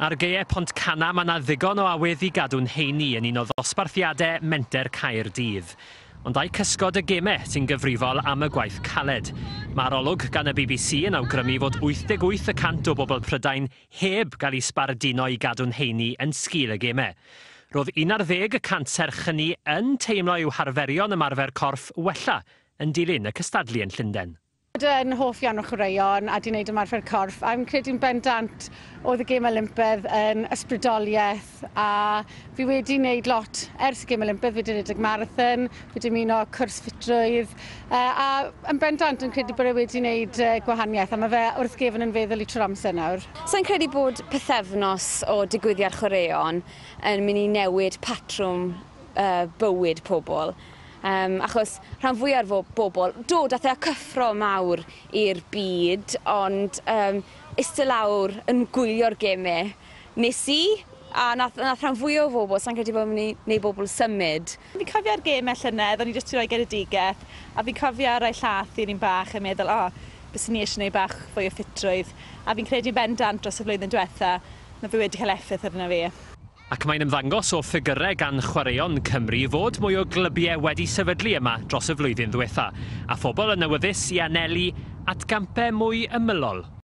Ar gaeau Pontcanna mae 'na ddigon o awydd i gadw'n heini yn un o ddosbarthiadau Menter Caerdydd. Ond ai cysgod y gemau sy'n gyfrifol am y gwaith caled? Mae arolwg gan y BBC yn awgrymu fod 88 y cant o bobl Prydain heb gael eu sbarduno i gadw'n heini yn sgil y gemau. Roedd 11 y cant serch hynny yn teimlo i'w harferion ymarfer corff wella yn dilyn y cystadlu yn Llundain. Yn hoff iawn o chwaraeon a 'di wneud ymarfer corff, a fi'n credu'n bendant oedd y Gêm Olympaidd yn ysbrydoliaeth, a fi wedi wneud lot ers y Gêm Olympaidd. Fi wedi rhedeg marathon, fi wedi ymuno cwrs ffitrwydd, a yn bendant yn credu bod e wedi wneud gwahaniaeth, a mae fe wrth gefn yn feddwl i trwy'r amser nawr. Sa'n credu bod pythefnos o digwyddiad chwaraeon yn mynd i newid patrwm bywyd pobl. Achos rhan fwyaf o bobl, do, dath e â cyffro mawr i'r byd, ond iste lawr yn gwylio'r gemau nes i, a nath rhan fwyaf o bobl, sa'n credu bod yn mynd i wneud bobl symud. Fi'n cofio'r gemau llynedd, o'n i jyst 'di rhoi genedigaeth, a fi'n cofio rhoi llath i'r un bach yn meddwl, "O, byswn ni eisiau gwneud bach fwy o ffitrwydd." A fi'n credu bendant dros y flwyddyn diwetha, mae fe wedi cael effaith arno fi. Ac mae'n ymddangos o ffigyrau gan Chwaraeon Cymru fod mwy o glybiau wedi sefydlu yma dros y flwyddyn ddiwetha, a phobl yn awyddus i anelu at gampau mwy ymylol.